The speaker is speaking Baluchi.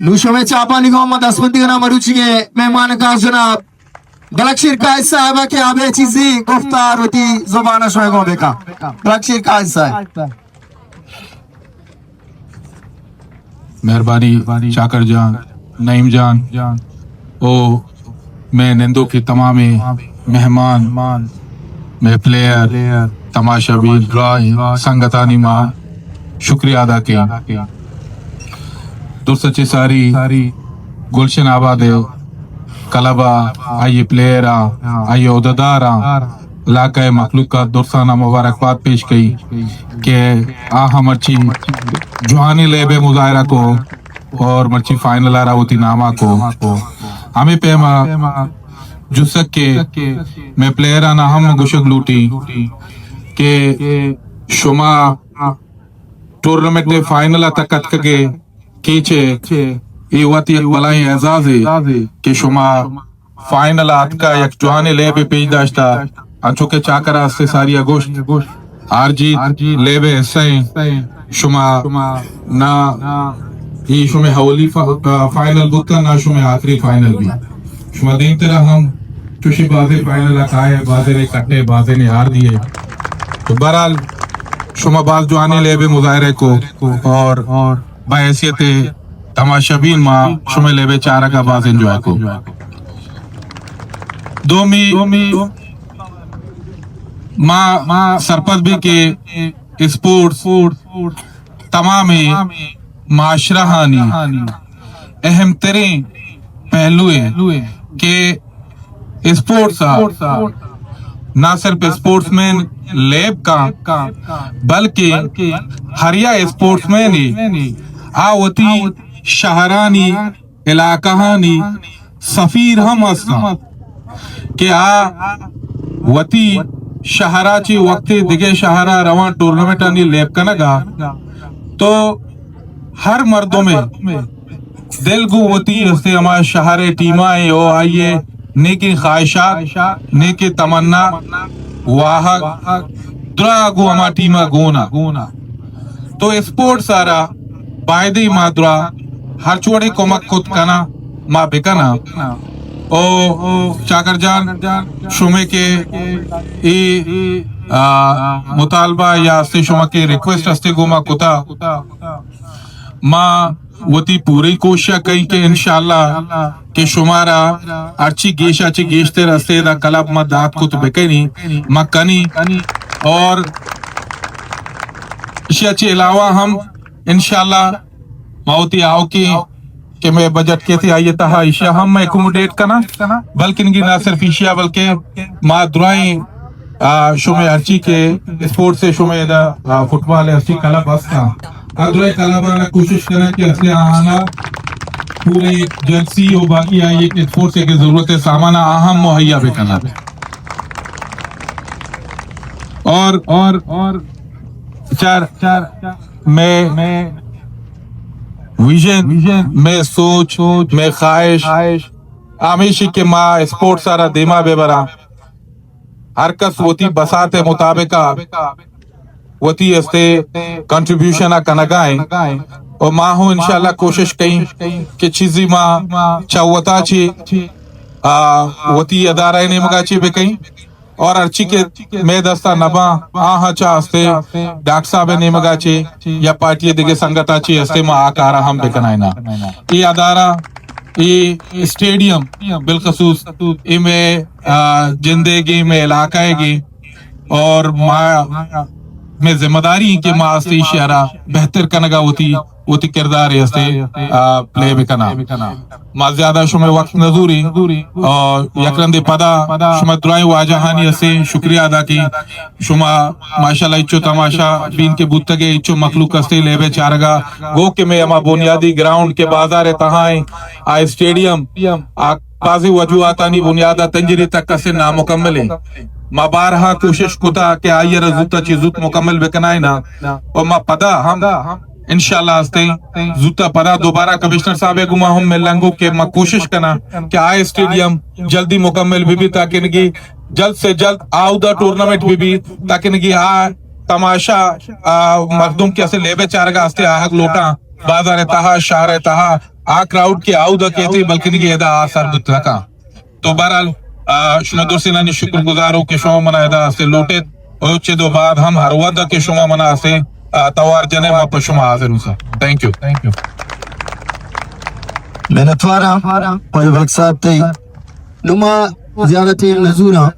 نوں شمئے چاپانی گوں ما دستبندی کناں مروچی ءِ مہمان خاص جناب گلک شیر قائد صاحب ءَ کہ آ بہ چیزی گفتار وتی زبان ءَ شمئے گوں بکن۔ گلک شیر قائد صاحب۔ مہربانی چاکر جان، نعیم جان، او مئے نندوکیں تمامیں مہمان، مئے پلیئر، تماشا بین، دراہیں سنگتانی ما شکریہ ادا کیں۔ درست چہ ساری گلشن آباد ءِ کلب ءَ، آئی ءِ پلیئر ءَ، آئی ءِ عہدیدار ءَ، علاقہ ءِ مخلوق ءَ درساں ءَ مبارکباد پیش کئی کہ آ ہم مرچی جوانیں لیب ءِ مظاہرہ کو اور مرچی فائنل ءَ را وتی نام ءَ کو۔ ہمے پیم ءَ جسک کہ مئے پلیئران ءَ ہم گوشگ لوٹی کہ شما ٹورنامنٹ ءِ فائنل ءَ تک اتکگ ئے، کیچ ءَ اے وت یک بلاہیں اعزازے کہ شما فائنل ءَ اتکا، یک جوانیں لیبے پیش داشتا، انچو کہ چاکر ءَ است ساری ءَ گوشت، ہار جیت لیب ءِ حصہ ایں۔ شما نہ اے شمئے اولی فا-، فائنل بوتا، نہ شمئے آخری فائنل بی۔ شما دیمترا ہم چوشیں بازیں فائنل ءَ کائے، بازیں نے کٹے، بازیں نے ہار دیے۔ تو بہرحال شما باز جوانیں لیب ءِ مظاہرہ کو اور بحیثیت تماشا بین ما شمئے لیب ءِ چارگ ءَ باز انجوائے کو۔ دومی، ما سرپد بی کہ اسپورٹس تمامیں معاشرہانی اہم تریں پہلوئے کہ اسپورٹس ءَ نہ صرف اسپورٹس مین لیب کاں، بلکہ ہر یا اسپورٹس مین ءَ آ وتی شہرانی، علاقہانی سفیر ہم ہستاں کہ آ وتی شہر ءَ چہ وقتے دگہ شہر ءَ رواں ٹورنامنٹانی لیب کنگ ءَ، تو ہر مردمے دل گوں وتی ہستے ہما شہر ءِ ٹیم ءَ ایں، او آئی ءِ نیکیں خواہشات، نیکیں تمنا، واہگ، دراہ گوں ہما ٹیم ءَ گون ءَ۔ تو اسپورٹس ءَ را بایدیں ما دراہ ہرچ وڑیں کمک کت کناں، ما بکناں۔ او چاکر جان، شمے کہ اے، آ، مطالبہ یا ہستے شما کہ ریکویسٹ ہستے گوں ما کتا، ما وتی پوری کوشش ءَ کئیں کہ انشاءاللہ کہ شمارا ہرچی گیش ءَ چہ گیشتر ہستے دا کلب ما دات کت بکنی، ما کنی۔ اور ایشی ءَ چہ علاوہ ہم انشاءاللہ ما وتی آؤکیں کہ مئے بجٹ کیت آئی ءِ تہا ایشی ءَ ہم اکوموڈیٹ کناں، بلکن گی نہ صرف ایشی ءَ بلکہ ما درائیں آ، شمے ہرچی کہ اسپورٹس ءِ شمے ادا، آ، فٹبال ءِ ہرچی کلب ہستاں، آ درائیں کلباں کوشش کناں کہ اصل آہانا پورے جرسی و باقی آئی کہ اسپورٹس ءِ کہ ضرورت ءِ سامان آ ہم مہیا بکناں۔ اور، اور، اور چار، چار مئے ویژن، مئے سوچ، مئے خواہش ہمیشی کہ ما اسپورٹس ءَ را دیما بہ براں۔ ہر کس وتی بساط ءِ مطابق ءَ وتی ہستے کنٹریبیوشن ءَ کنگا ایں۔ و ما ہوں انشاءاللہ کوشش کئیں کہ چیزی ما چہ وتا چی، آ، وتی ادارہ ءِ نیمگا چی بکئیں۔ اور ہرچی کہ مئے دستا نباں، آہاں چہ ہستے ڈاکٹر صاحب ءِ نیمگا چی یا پارٹی ءِ دگہ سنگتا چی ہستے ما آ کارا ہم بکنائیناں۔ اے ادارہ، اے اسٹیڈیم بالخصوص اے مئے، آ، جندے گی، مئے علاقہ گی اور ما، مئے ذمہ داری ایں کہ ما ہستے ایشی ءَ را بہتر کنگا وتی، وتی کردار ہستے، آ، پلے بکناں۔ ما زیادہ شمئے وقت نہ زوریں اور یک رندے پدا شما درائیں واجہانی ہستے شکریہ ادا کیں۔ شما ماشاءاللہ اچو تماشا بین کہ بوتگے، اچو مخلوق ہستے لیب ءِ چارگا گو کہ مئے ہما بنیادی گراؤنڈ کہ بازار ءِ تہا ایں، آ اسٹیڈیم، آ بازیں وجوہاتانی بنیاد ءَ تنجری تک کسے نامکمل ایں۔ ما بارہا کوشش کتا کہ آئی ءَ را زوت ءَ چہ زوت مکمل بکنائیناں۔ و ما پدا ہم انشاءاللہ ہستیں زوت ءَ پدا دوبارہ کمشنر صاحب ءَ گوں ما ہم ملنگو کہ ما کوشش کناں کہ آ اسٹیڈیم جلدی مکمل بہ بی تاکہ نگی جلد سے جلد آودا ٹورنامنٹ بہ بی تاکہ نگی آ تماشا، آ، مردم کہ اسے لیب ءِ چارگا ہستے آہگ لوٹاں، بازار ءِ تہا، شہر ءِ تہا، آ کراؤڈ کہ آودا کیتے، بلکن کہ ادا آ سر بوت نہ کن۔ تو بہرحال، آ، شما درستینانی شکر گزارو کہ شما منا ادا ہستے لوٹت۔ او چہ دو بعد ہم ہر وہد کہ شما منا ہستے، آ، توار جنے، ما پہ شما حاضر ہوں sir. Thank you. Thank you. منتوار ہاں، واجہ ملک صاحب تئی۔ نما زیارت نزور ہاں۔